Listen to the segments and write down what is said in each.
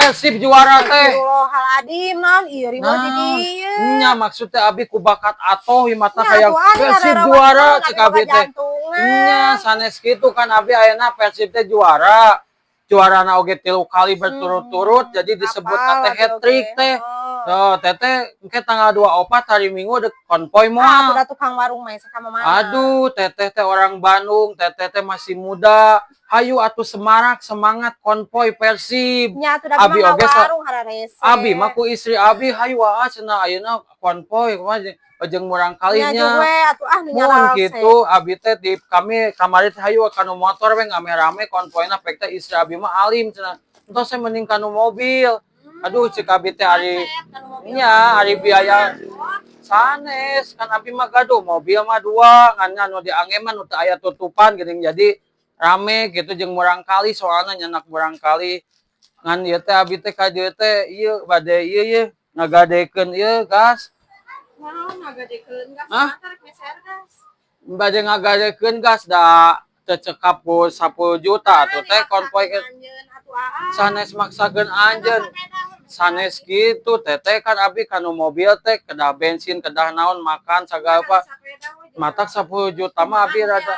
Persib juara teh. Astagfirullahaladzim, naon ieu riweuh di Nah, dieu? Nya maksudnya abi ku bakat atoh ieu mata Nya, hayang atuh ah, Persib ngararawan juara naon, cek abi abi boga teh. jantungan. Nya sanes kitu kan abi ayeuna Persib teh juara. Juarana oge 3 kali berturut-turut, jadi disebut Apal teh abi hat trick oge. Teh. Oh. Tuh, teteh engke tanggal 24 hari Minggu dek konvoy Ah, moal? atuh da tukang warung mah ka mana? Aduh, teteh teh orang Bandung, teteh teh masih muda. Hayu atuh semarak, semangat konvoy Persib. Nya atuh da Abi mah oge warung hararese. Abi mah ku istri abi, hayu aa cenah ayeuna konvoy kumaha jeung murang Nya kalinya. Juga atuh ah nu Mun nyaral. gitu abi teh di kami kamari teh hayu kanu motor we ngame-rame konvoyna, pek teh istri abi mah alim cenah. Entos saya mending kanu mobil. Aduh, cek abi teh ari nya ari biaya sanes kan abi mah gaduh mobil mah dua, ngan anu diangge mah nu teu aya tutupan geuning, jadi rame gitu jeung murang kali, soalna nyanak murang kali. Ngan ieu teh abi teh ka dieu teh ieu bade ieu ye ngagadekeun ieu gas. Naon ngagadekeun gas? Hah? Rek meser gas? Bade ngagadekeun gas, da teu cekap ku 10 juta atuh teh konvoy ke. Anjeun atuh, aa. Sanes maksakeun anjeun, sanes gitu teteh, kan abi kanu mobil teh kedah bensin, kedah naon, makan sagala apa, matak 10 juta mah abi rada.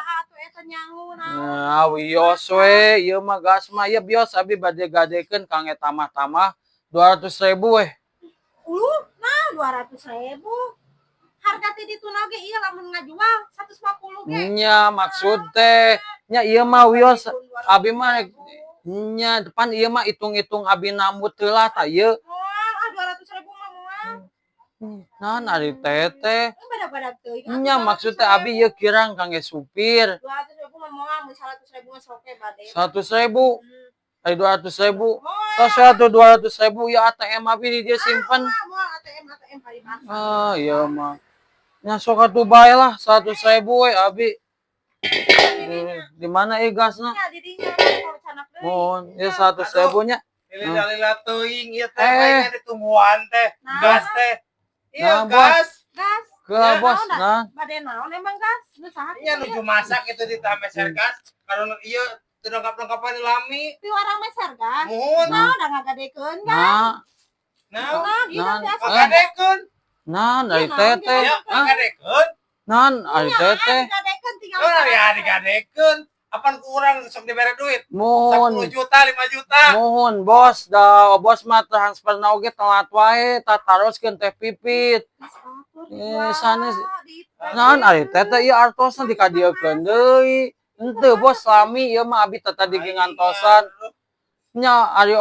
Nah, wios we ieu mah gas mah ieu bios abi bade gadekeun kangge tamah-tamah 200 ribu weh. Uluh, nah 200 ribu. Harga ti ditu ge ieu lamun ngajual 150 ge. Nya maksud teh nya ieu mah wios abi mah rek nya depan ieu mah hitung-hitung abi nambut heula tah ieu. Moal ah, 200 ribu mah moal. Naon ari teteh? Beda-beda teuing. Nya maksud teh abi ieu kirang kangge supir. 200 ribu mah moal, mun 100 ribu mah sok bade. 100 ribu. Ari 200 ribu. Moal. Tos atuh 200 ribu ya ATM abi di dieu simpen. Ah, moal ATM ATM paribasa. Ah, iya mah. Nya sok atuh bae lah 100 ribu we abi. Di mana ieu gasna? Nya di dinya kalau canak deui. Mun ieu 100 ribu nya. Lila-lila teuing ieu teh Eh. aing ditungguan teh. Nah. Gas teh. Iya Nah, Bos. gas. Gas. Ke bos, Naon da? Nah. Bade naon emang gas? Nu saha? Iya nuju masak itu di meser gas. Kalau ieu teu lengkap-lengkapan lami. Piwarang meser gas. Muhun. Nah, udah ngagadekeun gas. Nah, Nah, Nah, gitu Nah. biasa. ngagadekeun. Nah, dari Iya, teteh. Ya, Hah? ngagadekeun. Nah, ari teteh. Digadekeun tinggal. Oh, ya digadekeun. Apan kurang sok dibere duit? Muhun. 10 juta, 5 juta. Muhun, bos, da bos mah transfer na oge telat wae, tah taroskeun teh pipit. Eh, sanes. Naon ari teteh ieu artosna dikadieukeun deui? Henteu bos, lami ieu mah abi teh tadi ge ngantosan. Nya ari.